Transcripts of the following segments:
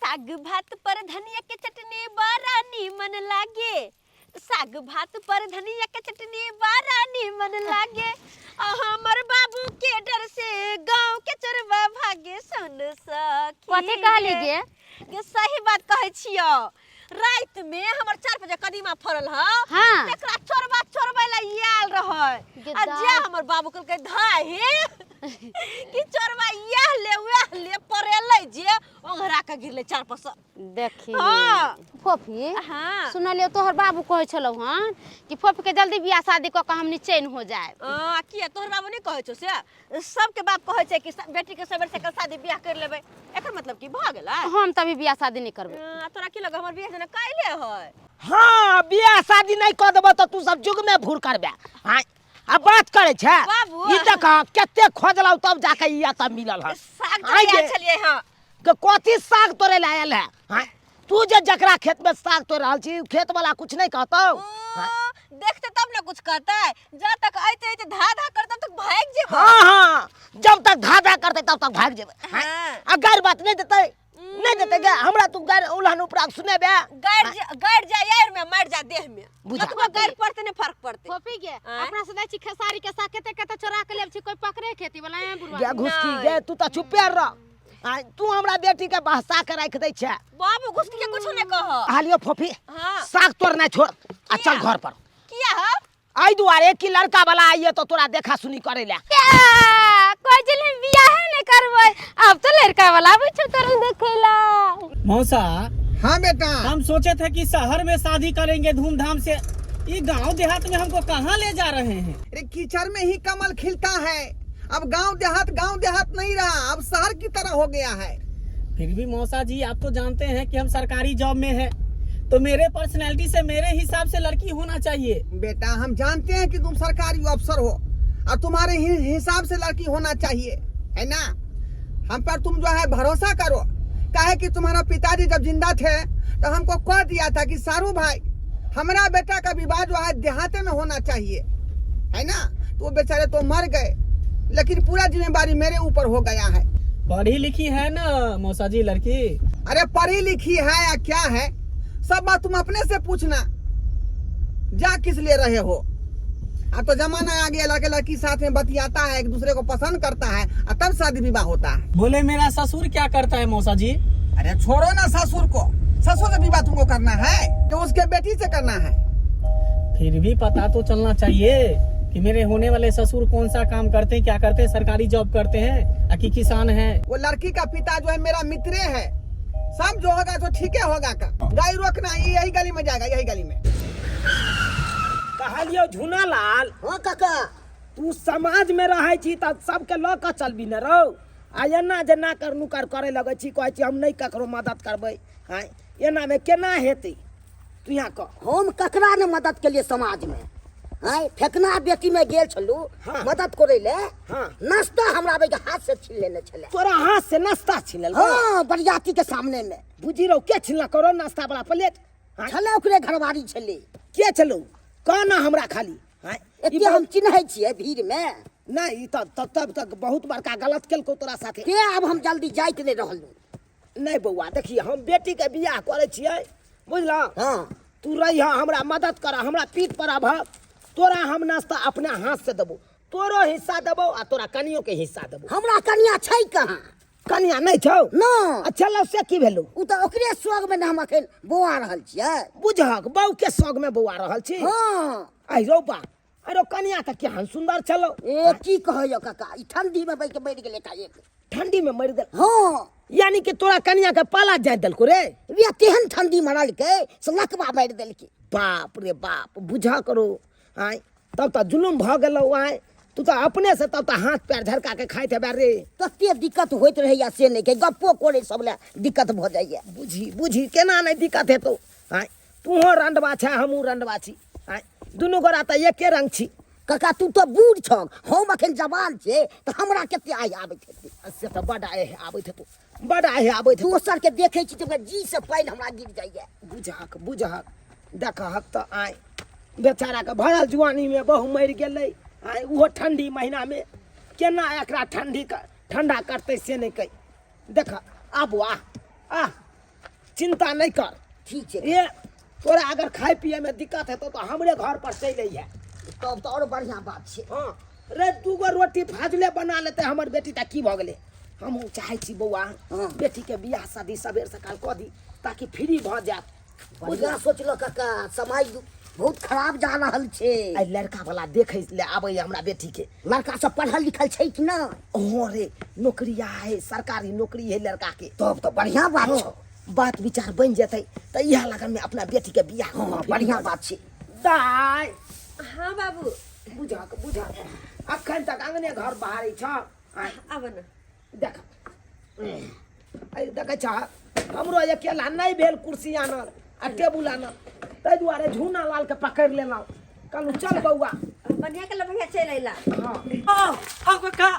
साग भात पर धनिया के चटनी बड़ा नीमन लागे। साग भात पर धनिया के चटनी बड़ा नीमन लागे। आ हमर बाबू के डर से गांव के चोरबा भागे। सुन सखी। कथी कहली गे? गे सही बात कहै छियो। राति में हमर 4 बजे कदीमा फड़ल ह। तेकरा चोरबा चोरबै ला आयल रहै। गे आ जे दाइ। हमर बाबू कहलकै धाही कि चोरबा इएह ले उएह ले पड़ेलै जे ओंघरा के गिरलै 4 पर से। देखी। हाँ। फोफी। हाँ। सुनलियो तोहर बाबू कहै छलौ हन कि फोफी के जल्दी बियाह शादी कऽ के हमनी चैन हो जाए। आ, किया तोहर बाबू नहीं कहै छौ से? सबके बाप कहै छै कि बेटी के सबेर सकल शादी बियाह कर लेबै। एकर मतलब की भऽ गेलै? हम तभी बियाह शादी नहीं करबै। आ, तोरा की लगै हमर बियाह जेना काल्हि है? हाँ, बियाह शादी नहीं कऽ देबो तऽ तू सब युग में भूर करबे। हाँ, आ बात करे छे। बाबू। ई देख कते खोजलौ तब जाके ई एतऽ मिलल हन। साग आइ तोड़े गे। छलियै हँ। के कथी साग तोड़े लए आयल है? हाँ, तू जे जकरा खेत में साग तोड़ रहल छी खेत वाला कुछ नहीं कहतौ? ओ, देखते तब ना कुछ कहतै। जा तक अइते अइते धा धा करतै तब तक भागि जेबै। हाँ हाँ, जब तक धा धा करतै तब तक भागि जेबै। हाँ, हाँ। आ गारि बात नहीं देतै? नहीं देतै गे हमरा तू गारि उलहन उपरा सुनेबे? गारि जा, गारि जा यार में मर जा देह में। बुझा। कतबो गारि पड़तै नहीं फर्क पड़तै। फोफी गे, आँय? अपना से जाइ छी खेसारी के साग कते कते चोरा के लेब छी, कोई पकड़े खेती वाला ऐं बुढ़वा। गे घुसकी नहि। गे, तू तऽ चुपे रह। आँय, तू हमरा बेटी के बहसा के राखि दै छै। बाबू घुसकी के कुछो नहीं कह। हालियो फोफी। हाँ। साग तोड़ना छोड़ आ चल किया? घर पर। किया हो? एहि दुआरे कि लड़का वाला आइए तो तोरा देखा सुनी करे ला। कोई जल हम बियाह नहीं करबै, अब तो लड़का वाला आबै छौ तोरा देखेला। मौसा। हाँ बेटा। हम सोचे थे कि शहर में शादी करेंगे धूमधाम से, ये गांव देहात में हमको कहाँ ले जा रहे हैं? अरे कीचड़ में ही कमल खिलता है, अब गांव देहात नहीं रहा, अब शहर की तरह हो गया है। फिर भी मौसा जी आप तो जानते हैं कि हम सरकारी जॉब में हैं, तो मेरे पर्सनैलिटी से मेरे हिसाब से लड़की होना चाहिए। बेटा हम जानते हैं कि तुम सरकारी अफसर हो और तुम्हारे हिसाब से लड़की होना चाहिए, है ना? हम पर तुम जो है भरोसा करो, काहे कि तुम्हारा पिताजी जब जिंदा थे तो हमको कह दिया था कि सारू भाई हमारा बेटा का विवाह जो है देहाते में होना चाहिए, है ना? तो वो बेचारे तो मर गए, लेकिन पूरा जिम्मेदारी मेरे ऊपर हो गया है। पढ़ी लिखी है ना मौसा जी लड़की? अरे पढ़ी लिखी है या क्या है, सब बात तुम अपने से पूछना, जा किस लिए रहे हो। अब तो जमाना आ गया, लड़के लड़की साथ में बतियाता है, एक दूसरे को पसंद करता है और तब शादी विवाह होता है। बोले मेरा ससुर क्या करता है मौसा जी? अरे छोड़ो ना ससुर को, ससुर से विवाह तुमको करना है तो उसके बेटी से करना है। फिर भी पता तो चलना चाहिए कि मेरे होने वाले ससुर कौन सा काम करते हैं, क्या करते हैं, सरकारी जॉब करते हैं कि किसान हैं। वो लड़की का पिता जो है मेरा मित्र है, सब जो होगा तो ठीक है होगा। का गाय रोकना, यही गली में जाएगा, यही गली में। कहलियो झूना लाल। हाँ काका। तू समाज में रहै छी तऽ सबके लऽ कऽ चलबी ने रौ। आ एना जे नाकर नुकर करे लगै छी, कहै छी हम नहीं ककरो मदद करबै, हाँ एना में केना हेतै? तू यहाँ कह। हम ककरा ने मदद के लिए समाज में? आँय, फेकना बेटी में गेल छलू। हाँ। मदद करे ले। हाँ। नाश्ता हमरा के हाथ से छीन लेने छले। तोरा हाथ से नाश्ता छीन लेलको? हाँ, बरियाती के सामने में। बुझी रहो के छिनला करो नाश्ता वाला प्लेट? हाँ? छले ओकरे घरवारी छले। के छलो? कह ना हमरा खाली। हाँ? एते ई हम चिन्है छियै भीड़ में। नहीं, ई तब तब तक बहुत बड़का गलत केलको तोरा साथे। के अब हम जल्दी जाइत नहीं रहलू। नहीं बौआ, देखिए हम बेटी के बियाह करे छियै, बुझला? हाँ। तू रही हमरा मदद कर, हमरा पीठ पर आब, तोरा हम नाश्ता अपने हाथ से देबो, तोरो हिस्सा देबो आ तोरा कनियो के हिस्सा देबो। हमरा कनिया छै कहाँ? कनिया नहीं छौ? ना। अच्छा लौ से की भेलौ? उ तऽ ओकरे शौक में ने हम अखन बौआ रहल छियै। बुझहक बहू के शौक में बौआ रहल छी? हाँ। आई रौ बा, अरे कनिया तऽ केहन सुंदर छलौ। ए की कहैयो काका, ई ठंडी में बैठ के मरि गेलै एकाएक। ठंडी में मरि गेल? हाँ। यानी कि तोरा कनिया के पाला जाय देलको रे? वे तेहन ठंडी मरलकै से लकवा मारि देलकै। बाप रे बाप, बुझा करो आय, तब तऽ जुलुम भऽ गेलौ। आय तू तऽ अपने से तब तऽ हाथ पैर झरका के खाइत हेबे रे। तते दिक्कत होइत रहैया से नहि के गप्पो करे सब लए दिक्कत भऽ जाइया। बुझी बुझी केना नहि दिक्कत हेतौ? आय तूहो रंडवा छै, हमहूँ रंडवा छी, आय दुनू गोरा तऽ एके रंग छी। काका तू तऽ बूढ़ छह, हम अखन जवान छियै, तऽ हमरा कते आइ आबैत हेतै? से तऽ बड आइ आबैत हेतौ, बड आइ आबैत हेतौ। दोसर के देखै छी तऽ ओकरा जी से पानि हमरा गिर जाइया। बुझहक बुझहक, देखहक तऽ आइ बेचारा के भरल जुआनी में बहु मरि गेलै, आइ ओहो ठंडी महीना में केना एकरा ठंडी ठंडा करतै से नहि कहि। देख आबू आ आ चिंता नहीं कर। ठीक छै। ये तोरा अगर खाए पिए में दिक्कत हेतौ तो हमरे घर पर चलि अइहे। तब तऽ आओर बढ़िआँ बात छै। हाँ रे, दूगो रोटी फाजले बना लेते हमर बेटी तऽ की भऽ गेलै। हमहूँ चाहै छी बौआ हाँ। बेटी के बियाह शादी सबेर सकाल कऽ दी ताकि फ्री भऽ जायत। बढ़िआँ सोचलक काका, समय बहुत खराब जा रहल छै। आइ लड़का वाला देखै ले आबैया हमरा बेटी के। लड़का सब पढ़ल लिखल छै कि नहि? हाँ रे, नौकरिया है, सरकारी नौकरी है लड़का के। तब तऽ बढ़िआँ बात हाँ, छौ। बात विचार बनि जेतै तऽ इएह लगन में अपना बेटी के बियाह। हाँ, बढ़िआँ बात छै। दाइ। हाँ बाबू। बुझक बुझक, अखन तक अंगने घर बहारै छ। आँय। आब ने। देख, देखै छ, हमरो अकेला नहि भेल कुर्सी आनल आ टेबुल आनल, ताहि दुआरे झूना लाल के पकड़ि लेलहुँ, कहलहुँ चल बौआ। बढ़िया के बढ़िया चलि अयला। हाँ। हाँ काका,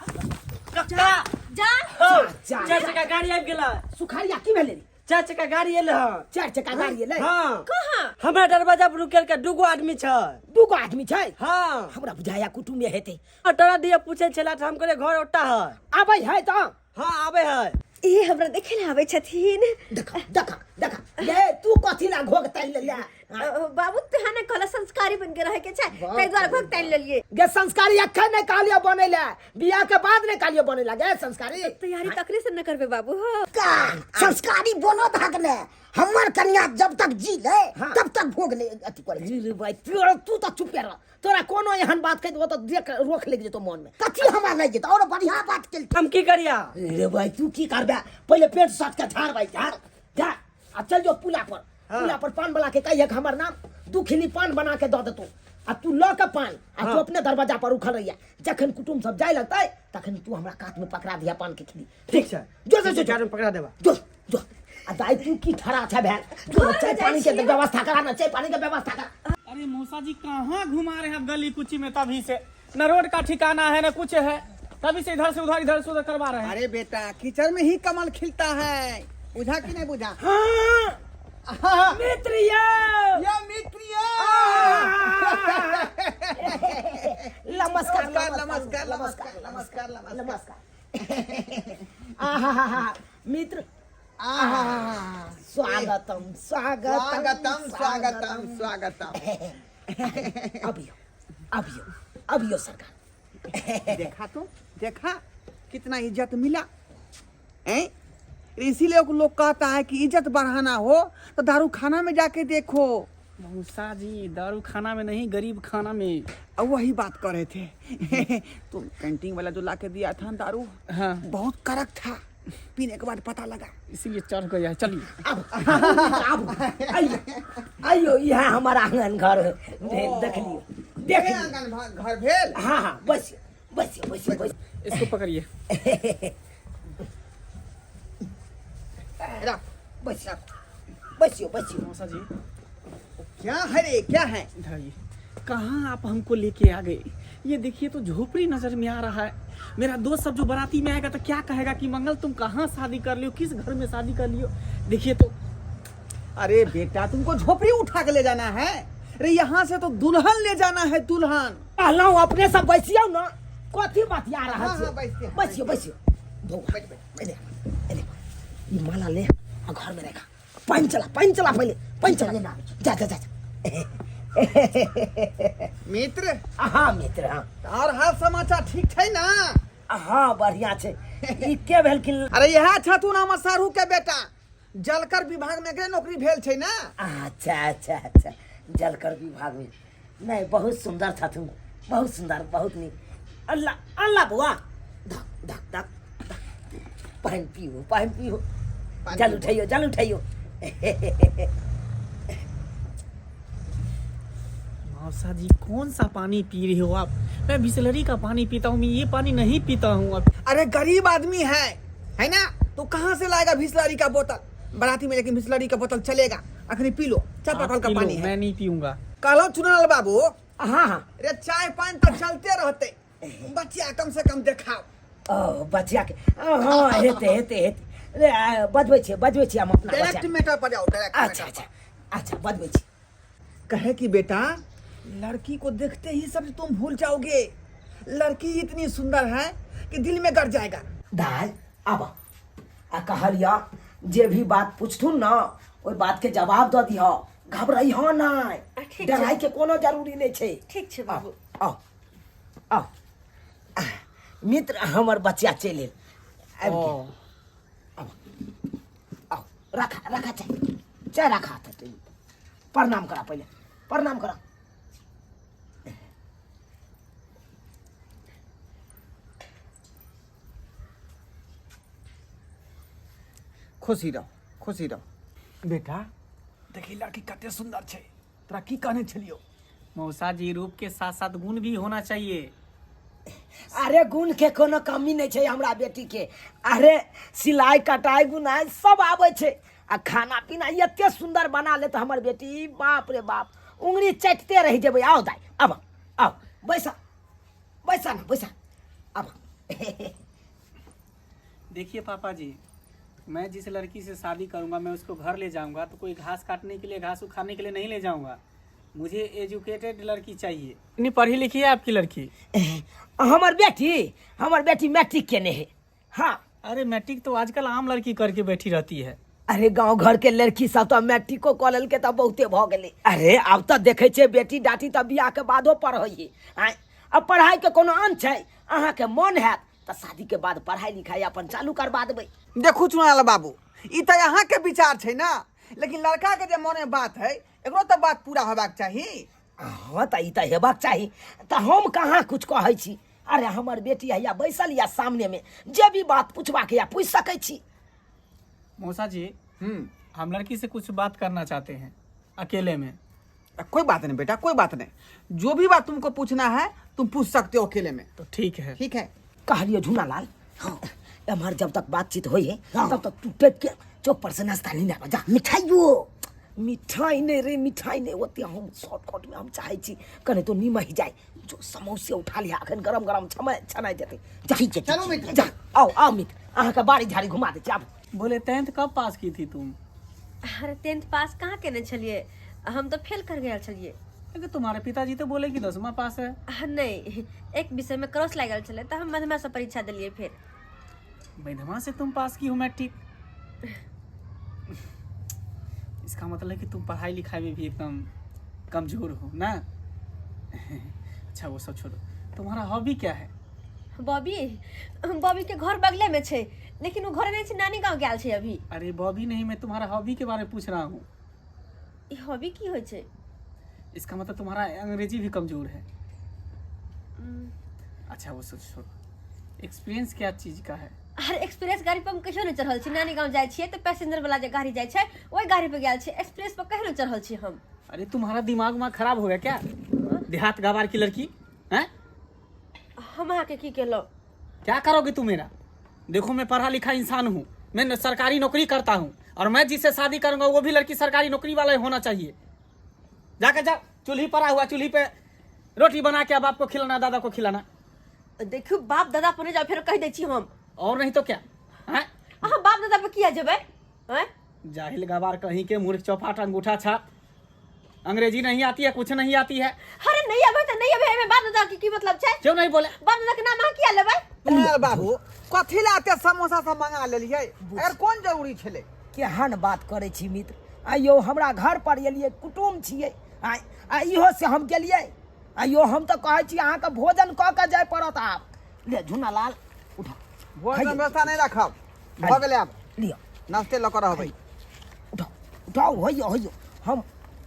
काका। जा। हौ, जा, चारि चक्का गाड़ी आबि गेलै। सुखारिया की भेलै रे? चारि चक्का गाड़ी एलै हँ। चारि चक्का गाड़ी एलै? हाँ। कहाँ? हमरा दरवाजा पर रुकल के दूगो आदमी छै। दूगो आदमी छै? हाँ। हमरा बुझाया कुटुम्बे हेतै। तोरा दिया पूछे छला तऽ हम कहलियै घर ओटा है। आबै है तऽ? हाँ आबै है। ई हमरा देखे ले आबै छथिन। देख देख देख, ये तू कथी ला घोघ तानि लेले? बाबू तुहा ने कहला संस्कारी बन के रहे के छै, ताहि दुआरे घोघ तानि लेलियै। गे संस्कारी, अखन नहि कहलियो बनै ले, बियाह के बाद नहि कहलियो बनै ले। गे संस्कारी, तैयारी तकरे से न करबे बाबू। हो का संस्कारी बनो धाक ने, हमर कन्या जब तक जी ले हाँ। तब तक भोग ले अथी करे छै। रे भाई, तू तऽ चुपे रह, तोरा कोनो एहन बात कहि देबो तऽ देख रोक लागि जेतौ मन में। कथी हमरा लागि जेतौ? और बढ़िया बात केलकै। हम की करिया? रे भाई, तू की करबे, पहिले पेंट शर्ट के झाड़ भाई, झाड़ झाड़ आ चल जो पुला पर। हाँ। पुला पर पान वाला के कहिए हमर नाम दू खिली पान बना के दऽ देतौ, आ तू लऽ के पान आ तू हाँ। अपने दरवाजा पर उखड़ रहिया, जखन कुटुम सब जाय लगतै तखन तू हमरा कात में पकड़ा दिया पान के खिली। ठीक छै। जो जो जो, कात में पकड़ा देबा। जो जो। आ दाई तू की ठड़ा छै भेल? जो चाय पानी के व्यवस्था करा ना, चाय पानी के व्यवस्था करा। अरे मौसा जी, कहाँ घुमा रहे हैं आप गली कुची में? तभी से न रोड का ठिकाना है न कुछ है, तभी से इधर से उधर इधर से उधर करवा रहे हैं। अरे बेटा, कीचड़ में ही कमल खिलता है, बुझा कि नहीं बुझा? हाँ। मित्र यो। या मित्र यो। नमस्कार नमस्कार नमस्कार नमस्कार नमस्कार नमस्कार। आहा मित्र, आहा, स्वागतम स्वागतम स्वागतम स्वागतम स्वागतम। अभियो अभियो अभियो सरकार। देखा तो देखा कितना इज्जत मिला हैं? इसीलिए लोग कहता है कि इज्जत बढ़ाना हो तो दारू खाना में जाके देखो। मौसा जी, दारू खाना में नहीं, गरीब खाना में। अब वही बात कर रहे थे। तो कैंटीन वाला जो ला के दिया था दारू, हाँ। बहुत कड़क था, पीने के बाद पता लगा, इसीलिए चढ़ गया है। चलिए आबू आबू, आइयो आइयो, यहाँ हमारा आंगन घर भेल, देख लियो देख ये लियो। आंगन घर भेल। हाँ हाँ, बस बस बस बस। इसको पकड़िए। रख, बस बसियो बसियो। मौसा जी, क्या है रे, क्या है? इधर आइए। कहाँ आप हमको लेके आ गए? ये देखिए तो झोपड़ी नजर में आ रहा है। मेरा दोस्त सब जो बाराती में आएगा तो क्या कहेगा कि मंगल तुम कहाँ शादी कर लियो, किस घर में शादी कर लियो। देखिए तो। अरे बेटा, तुमको झोपड़ी उठा के ले जाना है? अरे यहाँ से तो दुल्हन ले जाना है, दुल्हन। कहलहुँ अपने सब बैसियौ न, कथी बतिया रहल हाँ, छी? हाँ, बैसते हैं। बैसियौ बैसियौ। बौआ, बैठ, बैठ। एने एने ई माला ले आ घर में रखा। पानि चला, पानि चला, पहिले पानि चला। जा जा जा जा। मित्र। हाँ मित्र, हाँ। और हाल समाचार ठीक छै ना? हाँ बढ़िया छै। ई के भेलखिन? अरे यह छथुन हमर साढ़ू के बेटा, जलकर विभाग में एकरे नौकरी भेल छै ना। अच्छा अच्छा अच्छा, जलकर विभाग में। नहीं, बहुत सुंदर छथुन, बहुत सुंदर, बहुत नीक। अल्लाह अल्लाह बौआ, धक धक धक, पानि पीबू पानि पीबू, जल उठैयो जल उठैयो। मौसा जी, कौन सा पानी पी रहे हो आप? मैं बिसलरी का पानी पीता हूँ, मैं ये पानी नहीं पीता हूँ अब। अरे गरीब आदमी है, है ना, तो कहाँ से लाएगा बिसलरी का बोतल बराती में? लेकिन बिसलरी का बोतल चलेगा। अखनी पी लो, चापाकल आप का पी लो, पानी है। मैं नहीं पीऊंगा। कहलहुँ चुनल बाबू। हाँ हाँ। अरे चाय पानी तो चलते रहते, बच्चा कम से कम देखाओ। ओ बचिया के, हाँ हेते हेते हेते। रे, आ, बजबै छियै बजबै छियै हम अपना डायरेक्ट बच्चा। मैटर पर जाओ, डायरेक्ट। अच्छा अच्छा अच्छा, बजबै छी। कहे कि बेटा, लड़की को देखते ही सब तुम भूल जाओगे, लड़की इतनी सुंदर है कि दिल में गड़ जाएगा। दाल आब आ कहलिया जे भी बात पूछथुन न ओहि बात के जवाब दऽ दिह घबराई हो नहि ठीक छै। डराइ के कोनो जरूरी नहि छै। ठीक छै बाबू। आउ आउ मित्र, हमर बच्चा चलि आयल, आबि गेल। आउ रखा रखा, चाय चाय रखा। तऽ प्रणाम करा, पहिले प्रणाम करा। खुशी रहो, खुशी रहो। बेटा, देखी लड़की कते सुंदर छै, तोरा की कहने छलियो? मौसा जी, रूप के साथ साथ गुण भी होना चाहिए। अरे गुण के कोनो कमी नहि छै हमरा बेटी के। अरे सिलाई कटाई बुनाई सब आबै छै आ खाना पीना एते सुंदर बना लेत हमर बेटी, बाप रे बाप, उंगली चटते रहि जेबै। आओ दाइ, आब आओ, बैसा बैसा ना, बैसा आब। देखिए पापा जी, मैं जिस लड़की से शादी करूंगा, मैं उसको घर ले जाऊंगा तो कोई घास काटने के लिए, घास उखाड़ने के लिए नहीं ले जाऊंगा। मुझे एजुकेटेड लड़की चाहिए। इतनी पढ़ी लिखी है आपकी लड़की? हमर बेटी, हमर बेटी मैट्रिक केने है। हाँ। अरे मैट्रिक तो आजकल आम लड़की करके बैठी रहती है। अरे गांव घर के लड़की सब तऽ मैट्रिको कऽ लेलकै तऽ बहुते भऽ गेलै। अरे आब तऽ देखै छियै बेटी डाटी तऽ बियाह के बादो पढ़ै है। आँय, आब पढ़ाई के कोनो अंत छै? अहाँके मन हैत तऽ शादी के बाद पढ़ाई लिखाई अपन चालू करबा देबै। देखू चुनाल बाबू, ई तऽ अहाँके विचार छै ने, लेकिन लड़का के जे मने बात है, एकरो तऽ बात पूरा होबाक चाही। हँ, तऽ ई तऽ हेबाक चाही, तऽ हम कहाँ कुछ कहै छी। अरे हमर बेटी हैया बैसल या सामने मे, जे भी बात पूछबाक या पूछि सकै छी। मौसा जी, हम लड़की से कुछ बात करना चाहते हैं अकेले में। कोई बात नहीं बेटा, कोई बात नहीं। जो भी बात तुमको पूछना है, तुम पूछ सकते हो अकेले में। तो ठीक है। ठीक है। कहलियो झूनालाल, हाँ, एम्हर जब तक बातचीत होइ है तब तक तू टेप के चौक पर से नाश्ता लेने आबऽ जा। मिठाइयो? मिठाई नहीं रे, मिठाई नहीं। ओते हम शॉर्टकट में हम चाहे छी कने तो निमहि जाय, जो समोसे उठा लिया, अखन गरम गरम छमय छनाइ देते। जा। ठीक छै। चलू मित्र। जा, आओ आओ मित्र, अहाँके बाड़ी झाड़ी घुमा दै छी, आबू। बोले टेंथ कब पास की थी तुम? अरे टेंथ पास कहाँ केने छलियै, हम तऽ फेल कर गेल छलियै। लेकिन तुम्हारे पिताजी तो बोले कि 10वां पास है। नहीं, एक विषय में क्रॉस लागल छलै तऽ हम मधमा से परीक्षा देलियै फेर। मधमा से तुम पास की हो मैट्रिक? इसका मतलब है कि तुम पढ़ाई लिखाई में भी एकदम कमजोर हो ना। अच्छा, वो सब छोड़ो, तुम्हारा हॉबी क्या है? बॉबी, बॉबी के घर बगले में छै, लेकिन ओ घरे नहीं छै, नानी गांव गेल छै अभी। अरे बॉबी नहीं, मैं तुम्हारा हॉबी के बारे में पूछ रहा हूँ। ई हॉबी की होइ छै? इसका मतलब तुम्हारा अंग्रेजी भी कमजोर है। अच्छा, वो सब छोड़ो, एक्सपीरियंस क्या चीज का है? अरे एक्सप्रेस गाड़ी पर हम कहियो नहि चढ़ल छी। नानी गाँव जाइ छियै तऽ पैसेंजर वाला जे गाड़ी जाइ छै, ओहि गाड़ी पर गेल छी। एक्सप्रेस पर कहियो नहि चढ़ल छी हम। अरे तुम्हारा दिमाग उमाग खराब हो गया क्या, देहात गवार की लड़की हैं? हम अहाँके की केलहुँ? क्या करोगे तुम मेरा? देखो, मैं पढ़ा लिखा इंसान हूँ, मैं सरकारी नौकरी करता हूँ और मैं जिससे शादी करूंगा वो भी लड़की सरकारी नौकरी वाला ही होना चाहिए। जाकर जा, चूल्ही पड़ा हुआ, चूल्ही पे रोटी बना के अब आपको खिलाना, दादा को खिलाना। देखियौ, बाप दादा पर नहि जाउ, फेर कहि दै छी हम। और नहीं तो क्या हैं? अहाँ बाप दादा पर किया जेबै हैं? जाहिल गवार कहीं के, मूर्ख चौपाट, अंगूठा छाप, अंग्रेजी नहीं आती है, कुछ नहीं आती है। अरे नहीं अबै तऽ नहीं अबै, एहिमे बाप दादा के की मतलब छै? क्यों नहीं बोले? बाप दादा के नाम अहाँ किया लेबै? चुनाल बाबू, कथी ला एते समोसा सब मंगा लेलियै? अगर कोन जरूरी छलै? केहन बात करै छी मित्र? आइयो हमरा घर पर एलियै, कुटुम्ब छियै। आँय, आ इहो से हम गेलियै? आइयो हम तऽ कहै छी अहाँके भोजन कऽ के जाय पड़त आब। ले झुनालाल, उठा। भोजन खाइए। व्यवस्था नहि राखब, भऽ गेलै आब। लिअ। नाश्ते लऽ कऽ रहबै। उठाउ उठाउ, होइयो होइयो, हम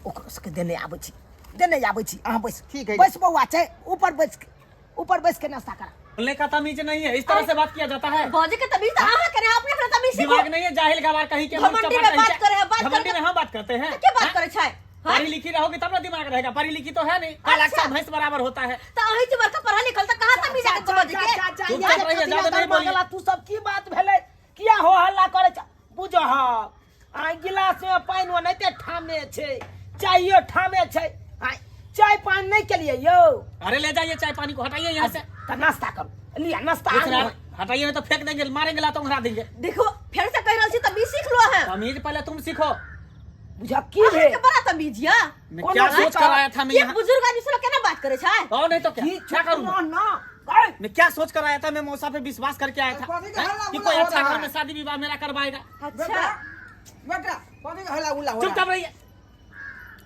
ओकरो सबके देने आबै छी, देने आबै छी। अहाँ बैस। ठीक है। बैस बौआ, छै ऊपर बैस के, ऊपर बैस के नाश्ता करा। बोलने का तमीज नहीं है, इस तरह से बात किया जाता है? बजे के तमीज तऽ अहाँ के अपने अपने तमीज सीखू। दिमाग नहीं है जाहिल गवार कहीं के, मूर्ख घमंडी चौपाट में कहीं बात के। करे है, बात घमंडी करके- में हम बात करते हैं? के बात हैं? करै छै? हैं? पढ़ी लिखी रहोगी तब ना दिमाग रहेगा, पढ़ी लिखी तो है नहीं, काला अच्छा। अक्षर भैंस बराबर होता है। तऽ अहीं जे बड़का पढ़ल लिखल तऽ कहाँ तमीज आके बजे के? चुप चाप रहिए, ज्यादा नहीं बोलिए। तू सब की बात भेलै? किया हो हल्ला करै छ? बुझह, आ गिलास में पानि ओनाहिते ठामे छै, चायो ठामे छै। आ चाय पानि नहि केलियै यौ? अरे ले जाइए चाय पानी को, हटाइए यहाँ से। तऽ नाश्ता करू, लिअ नाश्ता। कुछ आनू। ना, हटाइए नहीं तो फेंक देंगे, मारेंगे, लात उंघरा देंगे। देखो, फेर से कहि रहल छी, तमीज सीख लो अहाँ। तमीज पहले तुम सीखो। बुझह की भेल? अहाँके बड़ा तमीज यऽ। मैं कौन क्या है? सोच कर आया था मैं एक यहाँ? बुजुर्ग आदमी से केना बात करे छै? और नहीं तो क्या? की? क्या करूँ ना मैं? ना ऐ, मैं क्या सोच कर आया था? मैं मौसा पे विश्वास करके आया था कथी के हैं? हल्ला कि गुल्ला कोई हो अच्छा रहा घर है? में शादी विवाह मेरा करवाएगा। अच्छा। बेटा, बेटा। कौन चीज हल्ला गुल्ला हो रहा चुपचाप है? रहिए।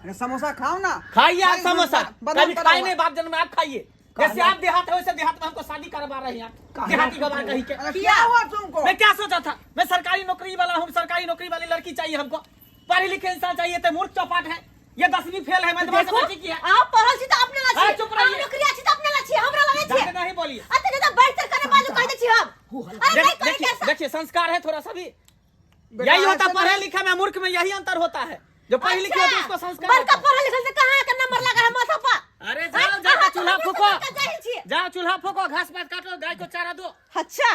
अरे समोसा खाओ ना। खाइए आप भाई, समोसा, बादाम कभी तला खाए हुआ। नहीं बाप जन्म में, आप खाइए। जैसे आप देहात है वैसे देहात में हमको शादी करवा रहे हैं आप, देहाती गवार कहीं के। अरे क्या हुआ तुमको? मैं क्या सोचा था, मैं सरकारी नौकरी वाला हूँ, सरकारी नौकरी वाली लड़की चाहिए हमको, पढ़े लिखे इंसान चाहिए, तो मूर्ख चौपाट है, ये 10वीं फेल है, मैं देखो की है। आप पढ़ल छी त अपने ला अरे छी, चुप आप रहिए। नौकरी छी त अपने ला छी, हमरा ला नहीं छी। ज्यादा नहीं बोलिए। अते ज्यादा बढ़ चढ़ कर बाजू कह दै छी हम। अरे नहीं करे देखिए कैसा। देखिए, संस्कार है थोड़ा सा भी, बेटा, यही होता ऐसे पढ़े नहीं- लिखे में मूर्ख में यही अंतर होता है, जो पढ़े लिखे होते हैं उसको संस्कार बड़का होता है। पढ़ल लिखल से कहाँ के नंबर लगा है माथा पर? अरे हाँ, जाओ जाओ हाँ, चूल्हा तो फूको, बड़का जाहिल छियै। जाओ चूल्हा फूको, घास पात काटो, गाय को चारा दो। अच्छा,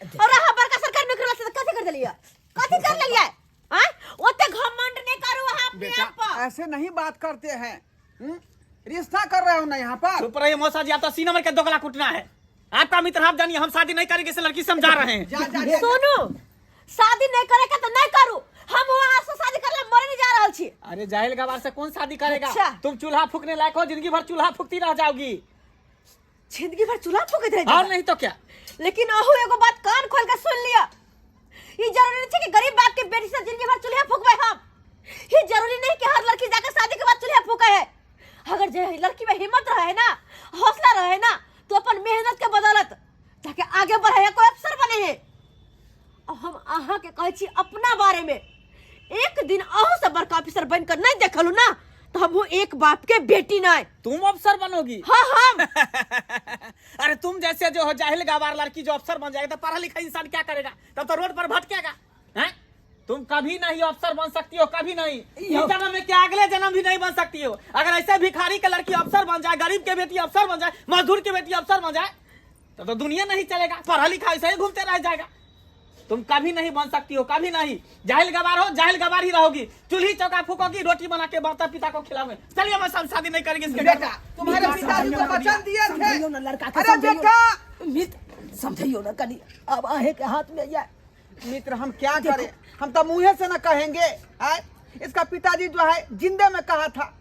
और अहाँ बड़का सरकारी नौकरी वाला से कथी कर देलियै, कथी कर लेलियै? आँय, ओते घमंड नहीं करू अहाँ अपने बेटा आप पर। ऐसे नहीं बात करते हैं, हम्म? रिश्ता कर रहे हो ना यहाँ पर। चुप रहिए मौसा जी, आप तो सीना में के दोगला कुटना है आपका मित्र, आप जानिए हम शादी नहीं करेंगे इस लड़की से, हम जा रहे हैं। जा जा जा। सुनू, शादी नहीं करे के तो नहीं करू, हम वहाँ से शादी करले मरे नहीं जा रहल छी। अरे जाहिल गवार से कौन शादी करेगा? अच्छा। तुम चूल्हा फूकने लायक हो, जिंदगी भर चूल्हा फूकती रह जाओगी। जिंदगी भर चूल्हा फूकैत रह और जेबै। नहीं तो क्या। लेकिन अहू एगो बात कान खोल के सुन लिया, ई जरूरी नहीं छै कि गरीब बाप के बेटी से जिंदगी भर चूल्हा फूकबै हम। ई जरूरी नहीं कि हर लड़की जाकर शादी के बाद चूल्हा फूके है। अगर जे लड़की में हिम्मत रहे ना, हौसला रहे ना, तो अपन मेहनत के बदौलत जाके आगे बढ़े है, कोई अफसर बने है। और हम अहाँ के कहै छी अपना बारे में, एक दिन अहू से बड़का ऑफिसर बनकर नहीं देखलू ना, तो हमहू एक बाप के बेटी नहीं। तुम अफसर बनोगी? हाँ हम। अरे तुम जैसे जो हो जाहिल गवार लड़की जो अफसर बन जाएगा तो पढ़ा लिखा इंसान क्या करेगा, तब तो रोड पर भटकेगा। हैं? तुम कभी नहीं अफसर बन सकती हो, कभी नहीं, इस जन्म में क्या अगले जन्म भी नहीं बन सकती हो। अगर ऐसे भिखारी के लड़की अफसर बन जाए, गरीब के बेटी अफसर बन जाए, मजदूर के बेटी अफसर बन जाए, तब तो दुनिया नहीं चलेगा, पढ़ा लिखा ऐसे ही घूमते रह जाएगा। तुम कभी नहीं बन सकती हो, कभी नहीं। जाहिल गवार हो, जाहिल गवार ही रहोगी, चूल्ही चौका फूकोगी, रोटी बना के माता पिता को खिलाओगे। चलिए हम सब शादी नहीं करेंगे इसके घर बेटा में। तुम्हारे पिताजी को वचन दिए थे। समझाइयो ना लड़का के, अरे समझाइयो बेटा ना। मित्र समझाइयो ना कनी, अब आहे के हाथ में या। मित्र हम क्या करें, हम तो मुँहे से ना कहेंगे। आए? इसका पिताजी जो है जिंदे में कहा था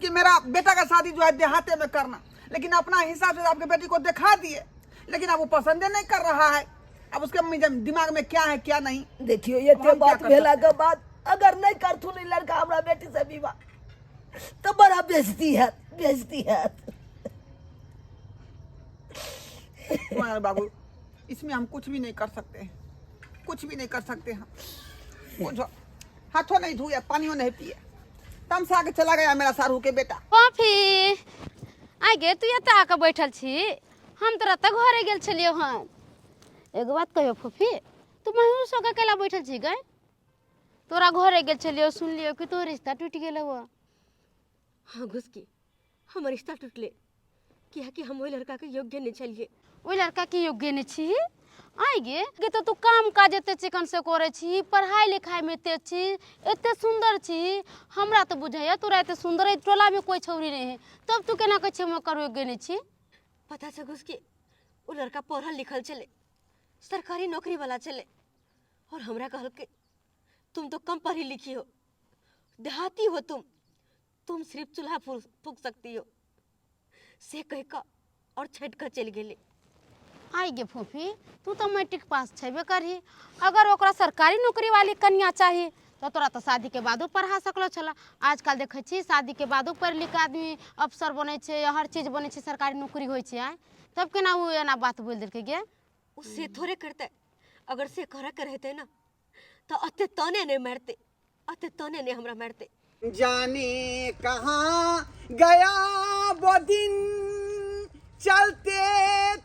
कि मेरा बेटा का शादी जो है देहाते में करना, लेकिन अपना हिसाब से आपके बेटी को दिखा दिए, लेकिन अब वो पसंद नहीं कर रहा है। अब उसके दिमाग में क्या है क्या नहीं। देखियो ये अब हम क्या बात कर भेला सकते के बाद अगर नहीं करथुन ई लड़का हमरा बेटी से विवाह तो बड़ा बेइज्जती है, बेइज्जती है। कुमार बाबू इसमें हम कुछ भी नहीं कर सकते हैं, कुछ भी नहीं कर सकते हम। कुछ हाथों नहीं धोए, पानियों नहीं पिए, तमसा के चला गया मेरा सारू के बेटा। कॉफी आइ गे, तू एतऽ आके बैठल छी, हम तोरा तऽ घरे गेल छलियौ हन। एगो बात कहियौ फूफी, तू महीनू सौ के अकेला बैठल छी गए? तोरा घरे गेल छलियौ, सुनलियौ कि तोर रिश्ता टूटि गेलौ। हाँ घुसकी, हमर रिश्ता टूटले कियाकि हम ओहि लड़का के योग्य नहीं छलिए। ओहि लड़का के योग्य नहि छी? आइ गे गे, तऽ तू काम काज एते चिकन से करै छी, पढ़ाई लिखाई में एते छी, एते सुंदर छी, हमरा तऽ बुझाइया तोरा एते सुंदर एहि टोला में कोई छौरी नहीं है, तब तू केना कहै छी हम ओकर योग्य नहि छी? पता छै घुसकी, ओ लड़का पढ़ल लिखल छलै, सरकारी नौकरी वाला छलै, और हमरा कहलकै तुम तो कम पढ़ी लिखी हो, देहाती हो तुम सिर्फ चूल्हा फूक सकती हो, से कह कऽ और छटि कऽ चलि गेलै। आइ गे फूफी, तू तऽ मैट्रिक पास छेबे करही, अगर ओकरा सरकारी नौकरी वाली कन्या चाही तऽ तोरा तऽ शादी के बादो पढ़ा सकलो छला। आजकल देखै छी शादी के बादो पढ़ि लिख के आदमी अफसर बनै छै, हर चीज बनै छै, सरकारी नौकरी होइ छै। आइ तब केना ओ एना बात बोलि देलकै गे? ओ से थोड़े करतै, अगर से करऽ के रहतै ना तऽ अते तने नहि मारतै, अते तने नहि हमरा मारतै। जाने कहाँ गया वो दिन, चलते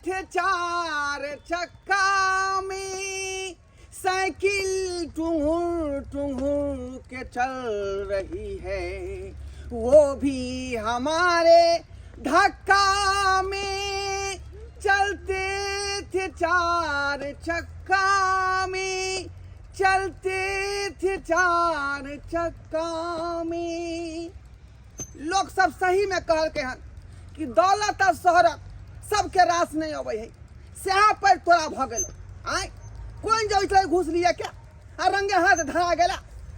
थे चार चक्का में, साइकिल टुंगुर टुंगुर के चल रही है, वो भी हमारे धक्का में, चलते थे चार चक्का में, चलते थे चार चक्का में। लोग सब सही में कहलकै हन कि दौलत आ शोहरत सबके रास नहीं अबै है, सएह पर तोरा भऽ गेलो। आँय कोन जो इतने घूस लिया क्या आ रंगे हाथ धरा गेला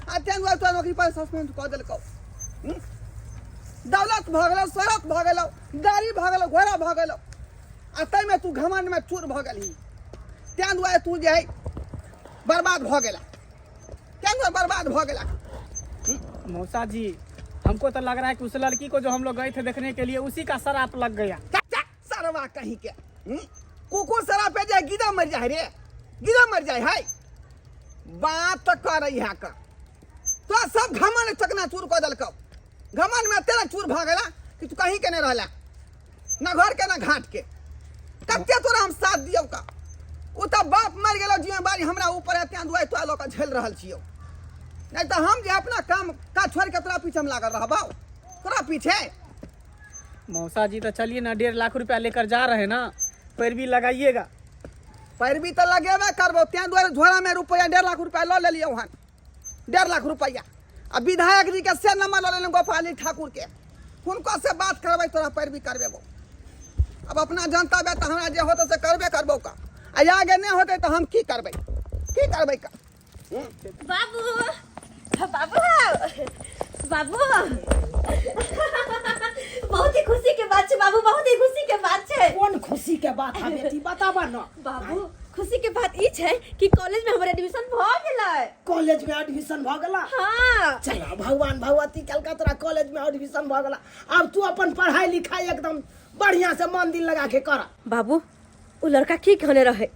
आ तें दुआरे तोरा नौकरी पर सस्पेंड कऽ देलकौ। दौलत भऽ गेलौ, शोहरत भऽ गेलौ, गाड़ी भऽ गेलौ, घोड़ा भऽ गेलौ, आ ताहिमे तू घमंडमे चूर भऽ गेलही, तें दुआरे तू जे है बर्बाद भऽ गेला। क्या तें बर्बाद भऽ गेलक। मौसा जी, हमको तो लग रहा है कि उस लड़की को जो हम लोग गए थे देखने के लिए उसी का शराप लग गया। सरवा कहीं के, कुकुर शराब पे जाए गिदा मर जाए रे, गिदा मर जाए है। बात तो कर रही है का तो सब घमंड चकना चूर कऽ देलकौ। घमंड में तेरा चूर भऽ गेला कि तू कहीं के नहीं रहला, ना घर के ना घाट के। कते तोरा हम साथ दियौ का? ओ तऽ बाप मरि गेलौ, जिम्मेवारी हमरा ऊपर है, तें दुआरे तोरा लऽ कऽ झेल रहल छियौ। नहीं तऽ हम जे अपना काम काज छोड़ि कऽ तोरा पीछे हम लागल रहबौ, तोरा पीछे। मौसा जी तो चलिए ना, 1.5 लाख रुपया लेकर जा रहे हैं ना, पैरवी लगाइएगा। पैरवी तऽ लगेबे करबौ, तें दुआरे झोरा में रुपया 1.5 लाख रुपया लऽ लेलियौ हन, 1.5 लाख रुपया। आ विधायक जी के से नंबर लऽ लेलहुँ गोपाली ठाकुर के, हुनको से बात करबै, तोरा पैरवी करबेबौ। अब अपना जनता बे तऽ हमरा जे होतै से करबे करबौ का, आ आगे नहि होतै तऽ हम की करबै, की करबै का? बाबू, बाबू, बाबू, बहुत ही खुशी के बात छै बाबू, बहुत ही खुशी के बात छै। कोन खुशी के बात है बेटी, बताबा न। बाबू, खुशी के बात ई छै कि कॉलेज में हमर एडमिशन भ गेलै। कॉलेज में एडमिशन भ गेला? हाँ। चल भगवान भगवती कलका तोरा कॉलेज में एडमिशन भ गेला, अब तू अपन पढ़ाई लिखाई एकदम बढ़िया से मन दिल लगा के कर। बाबू, वो लड़का की कहने रहे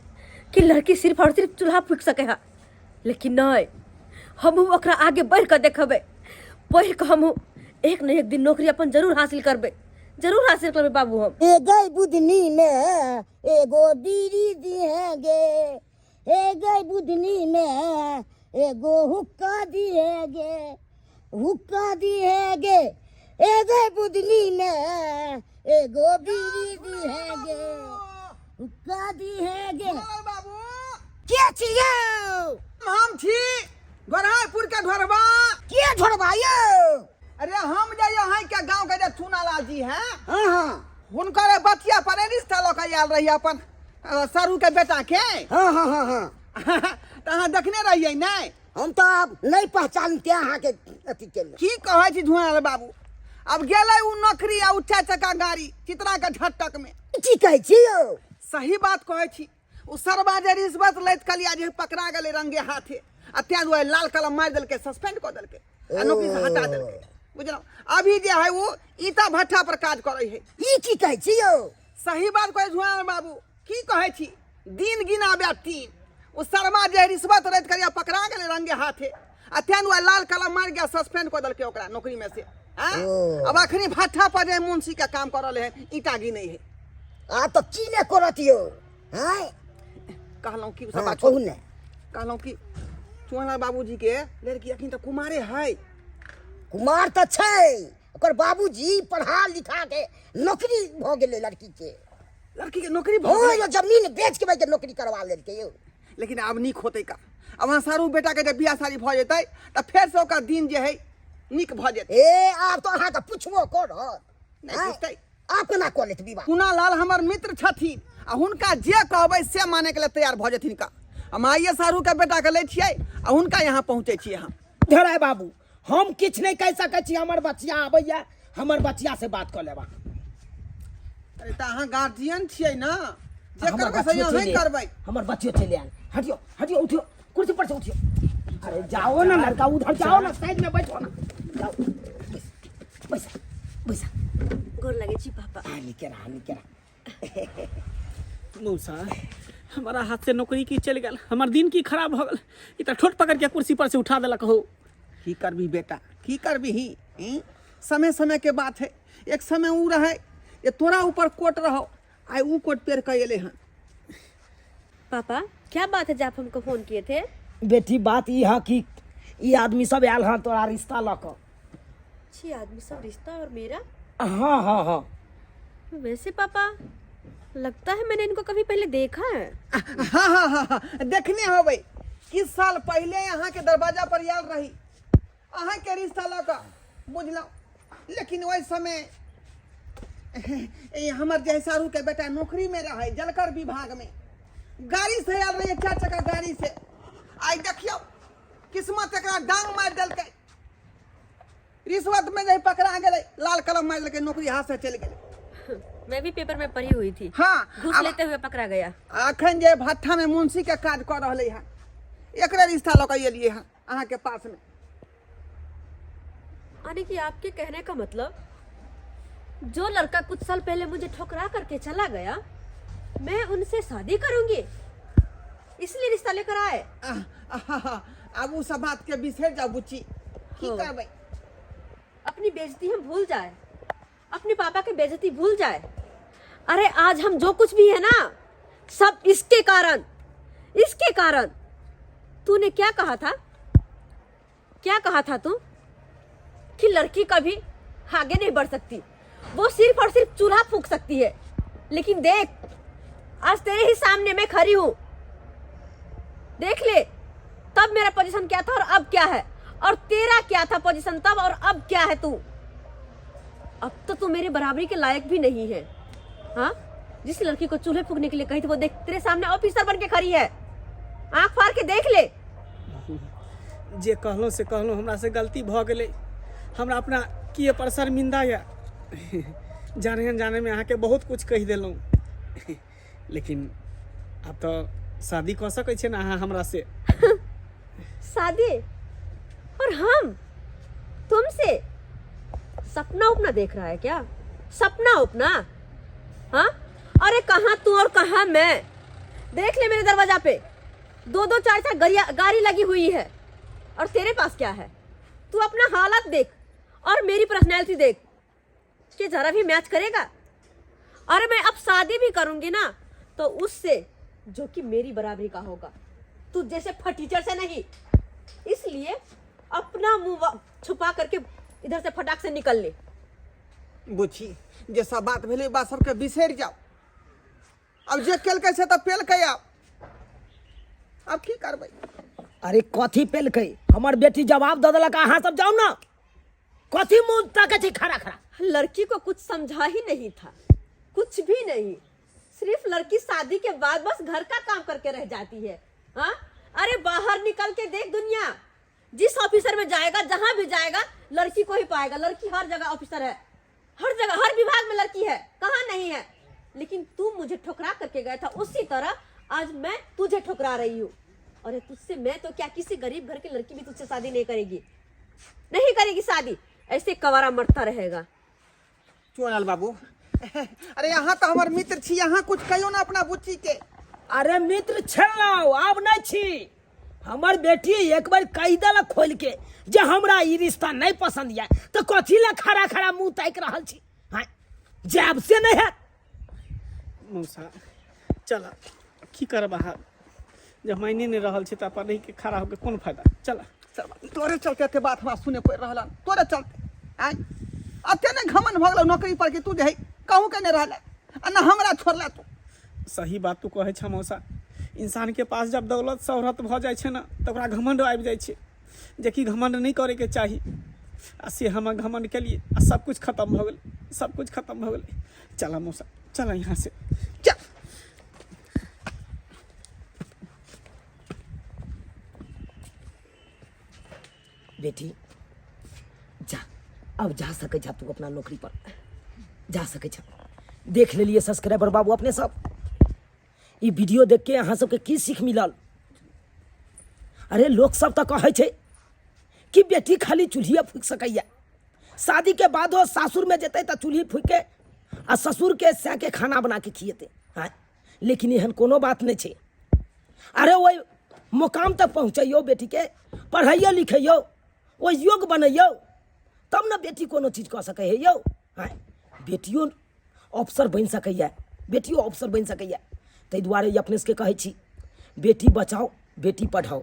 कि लड़की सिर्फ और सिर्फ चूल्हा फूक सके है, लेकिन नहीं, हमहू ओकरा आगे बढ़ के देखबै, पढ़ के हमहू एक न एक दिन नौकरी अपन जरूर हासिल करबै, जरूर हासिल करबै बाबू हम। ए गई बुधनी में एगो बीड़ी दिहेंगे, ए गई बुधनी में एगो हुक्का दिहेंगे, हुक्का दिहेंगे, ए गई बुधनी में एगो बीड़ी दिहेंगे, हुक्का दिहेंगे। बाबू के छी यौ? हम छी गोरहापुर के ढोरबा। के ढोरबा यौ? अरे हम जे यहाँ के गांव के जे चुनालाल जी हैं, हाँ हाँ, हुनकर बचिया पर रिश्ता लऽ के आयल रही अपन सरू के बेटा के। हाँ हाँ हाँ हाँ। तऽ अहाँ देखने रहियै नहि? हम तऽ आब नहि पहचानते अहाँके अथी के। की कहै छी झुआल बाबू, अब गेलै उ नौकरी आ उ चारि चक्का गाड़ी चित्रा के झटक में। की कहै छी यौ? सही बात कहै छी। उ सरबा जे रिश्वत लैत कलिया जे पकड़ा गेलै रंगे हाथे, आ तें दुआरे लाल कलम मारि देलकै, सस्पेंड कऽ देलकै आ नौकरी से हटा देलकै, बुझलहुँ? अभी जे है वो ईटा भट्ठा पर काज करै है। ई की कहै छी यौ? सही बात कहै झुआल बाबू, की कहै छी, दिन गिनाबे तीन। ओ शर्मा जे रिश्वत लैत करिया पकड़ा गेलै रंगे हाथे, आ तें दुआरे लाल कलम मारि गया, सस्पेंड कऽ देलकै ओकरा नौकरी में से। आँय? ओ। अब अखनी भट्ठा पर जे मुंशी के काम कर रहले है, ईटा गिनै है। आ तऽ की ने करत यौ? आँय? कहलहुँ कि ओ सब हाँ, बात कहू ने। कहलहुँ कि चुहना बाबूजी के लड़की अखन तऽ कुमारे है। कुमार तऽ छै, ओकर बाबूजी पढ़ा लिखा के नौकरी भऽ गेलै लड़की के। लड़की के नौकरी भऽ हो गेलै? यो जमीन बेच के भाई के नौकरी करवा लेलकै यौ। लेकिन आब नीक होतै का? अब अहाँ सारू बेटा के जब बियाह शादी भऽ जेतै तऽ फेर से ओकर दिन जे है नीक भऽ जेतै। ए आब तऽ अहाँके पुछबो करत। नहि आँय? पुछतै। आब केना कऽ लेत विवाह? कुना लाल हमर मित्र छथिन आ हुनका जे कहबै से माने के लिए तैयार भऽ जेथिन का। हम आइए सारू के बेटा के लै छियै आ हुनका यहाँ पहुँचै छियै हम। धराय बाबू, हम किछु नहि कहि सकै छी, हमर बचिया आबैया, हमर बचिया से बात कऽ लेबा। अरे तऽ अहाँ गार्जियन छियै ने, जे हमर करबै से बचियो अहीं चलि करबै। हमर बचियो चलि आयल। हटियो हटियो, उठियो कुर्सी पर से उठियो। अरे जाओ ना लड़का, उधर जाओ ना, साइड में बैठो ना, जाओ बैसा बैसा। गोर लगे छी पापा। आ निके रहा, निके रहा। मौसा, हमारा हाथ से नौकरी की चल गल, हमार दिन की खराब हो गल। ई त ठोट पकड़ के कुर्सी पर से उठा देलक हो। की करबी बेटा, की करबी ही? समय समय के बात है। एक समय ऊ रहे ये तोरा ऊपर कोट रहो, आइ ऊ कोट पेर के एले हन। पापा, क्या बात है जब आप हमको फोन किए थे? बेटी, बात ई है कि ई आदमी सब आयल हन तोरा रिश्ता लऽ कऽ। छी आदमी सब रिश्ता और मेरा? हाँ हाँ हाँ। वैसे पापा, लगता है मैंने इनको कभी पहले देखा है। हाँ हाँ हाँ हाँ, देखने होबै। किस साल पहले यहाँ के दरवाजा पर आयल रही अहाँ के रिश्ता लऽ कऽ, बुझलहुँ? लेकिन ओहि समय हमर जे सारू के बेटा नौकरी में रहे जलकर विभाग में, गाड़ी से आयल रहिए, चार चक्का गाड़ी से। आइ देखियौ किस्मत एकरा डांग मारि देलकै, रिश्वत में जे पकड़ा गेलै, लाल कलम मारि देलकै, नौकरी हाथ से चलि गेलै। मैं भी पेपर में पढ़ी हुई थी। हाँ, घूस लेते हुए पकड़ा गया। अखन जे भट्ठा में मुंशी के काज कऽ रहलै हन, एकरे रिश्ता लऽ कऽ एलियै हन। अहाँके पासमे। यानी कि आपके कहने का मतलब जो लड़का कुछ साल पहले मुझे ठुकरा करके चला गया, मैं उनसे शादी करूंगी, इसलिए रिश्ता लेकर आए। आह, आह, आब ओ सब बातके बिसरि जाउ बुच्ची, की हो। करबै? अपनी बेइज्जती हम भूल जाए, अपने पापा के बेइज्जती भूल जाए। अरे आज हम जो कुछ भी है ना, सब इसके कारण, इसके कारण। तूने क्या कहा था, क्या कहा था तू कि लड़की कभी आगे नहीं बढ़ सकती, वो सिर्फ और सिर्फ चूल्हा फूक सकती है। लेकिन देख, आज तेरे ही सामने मैं खड़ी हूँ, देख ले तब मेरा पोजीशन क्या था और अब क्या है, और तेरा क्या था पोजीशन तब और अब क्या है तू। अब तो तू मेरे बराबरी के लायक भी नहीं है। हाँ, जिस लड़की को चूल्हे फूकने के लिए कही थी, वो देख तेरे सामने ऑफिसर बन के खड़ी है। आंख फाड़ के देख ले। जे कहलहुँ से कहलहुँ, हमरा से गलती भऽ गेलै, हमरा अपना किए पर शर्मिंदा यऽ। जाने अनजाने में अहाँके बहुत कुछ कहि देलहुँ, लेकिन आब तऽ शादी कऽ सकै छियै ने अहाँ हमरा से? शादी और हम तुमसे? सपना उपना देख रहा है क्या? सपना उपना? हाँ, अरे कहाँ तू और कहाँ मैं। देख ले मेरे दरवाजा पे दो दो चार चार गाड़ी लगी हुई है, और तेरे पास क्या है? तू अपना हालत देख और मेरी पर्सनैलिटी देख कि जरा भी मैच करेगा? अरे मैं अब शादी भी करूंगी ना तो उससे जो कि मेरी बराबरी का होगा, तू जैसे फटीचर से नहीं। इसलिए अपना मुंह छुपा करके इधर से फटाक से निकल ले। बुच्ची, जे सब बात भेलै बात सबके बिसरि जाउ। आब जे केलकै से तऽ पेलकै, आब आब की करबै? अरे कथी पेलकै? हमर बेटी जवाब दऽ देलक, अहाँ सब जाउ ने, कथी मुँह ताकै छी खड़ा खड़ा? लड़की को कुछ समझा ही नहीं था, कुछ भी नहीं। सिर्फ लड़की शादी के बाद बस घर का काम करके रह जाती है। हाँ, अरे बाहर निकल के देख दुनिया, जिस ऑफिसर में जाएगा, जहां भी जाएगा, लड़की को ही पाएगा। लड़की हर जगह ऑफिसर है, हर जगह हर विभाग में लड़की है, कहाँ नहीं है। लेकिन तू मुझे ठुकरा करके गया था, उसी तरह आज मैं तुझे ठुकरा रही हूँ। अरे तुझसे मैं तो क्या, किसी गरीब घर की लड़की भी तुझसे शादी नहीं करेगी, नहीं करेगी शादी। ऐसे कवारा मरता रहेगा। चोनल बाबू, अरे यहाँ तऽ हमर मित्र छी, यहाँ कुछ कहियो ना अपना बुच्ची के। अरे मित्र छलहुँ, आब नहि छी। हमर बेटी एक बार कहि देलक खोलि के जे हमरा ई रिश्ता नहि पसंद यऽ, तऽ कथी लए खड़ा खड़ा मुँह ताकि रहल छी? हाँ, जायब से नहि हैत। मौसा चल, की करब अहाँ जब मायने नहि रहल छै तऽ अपन रहिके खड़ा होके कोन फायदा? चल। तोरे चलते एते बात हमरा सुने पड़ि रहल हन, तोरे चलते। आँय, एते ने घमंड भऽ गेलौ नौकरी पर कि तू जे है कहूँ के नहि रहले आ न हमरा छोड़ले तू। सही बात तू कहै छह मौसा, इंसानके पास जब दौलत शोहरत भऽ जाइ छै ने तऽ ओकरा घमंड आबि जाइ छै, जेकि घमंड नहि करैके चाही, आ से हम घमंड केलियै आ सब कुछ खतम भऽ गेलै, सब कुछ खतम भऽ गेलै। चल मौसा, चल यहाँ से चल। बेटी जा, अब जा सकै छा तू अपना नौकरी पर, जा सकै छा। देख लेलिए सब्सक्राइबर बाबू अपने सब, ई वीडियो देख के अहाँ सबके की सीख मिलल? अरे लोक सब तऽ कहै छै कि बेटी खाली चूल्हिए फूकि सकैए, शादी के बादो सासुर में जेतै तऽ चूल्ही फूकि के आ ससुर के सैके खाना बना के खिएतै। हाँ, लेकिन एहन कोनो बात नहि छै। अरे ओहि मुकाम तक पहुँचैयौ, बेटीके पढ़ैयौ लिखैयौ, ओहि योग्य बनैयौ, तब ने बेटी कोनो चीज कऽ सकै है यौ। आँय, बेटियो अफसर बनि सकैए, बेटियो अफसर बनि सकैए। ताहि दुआरे अपने सबके कहै छी, बेटी बचाओ बेटी पढ़ाओ।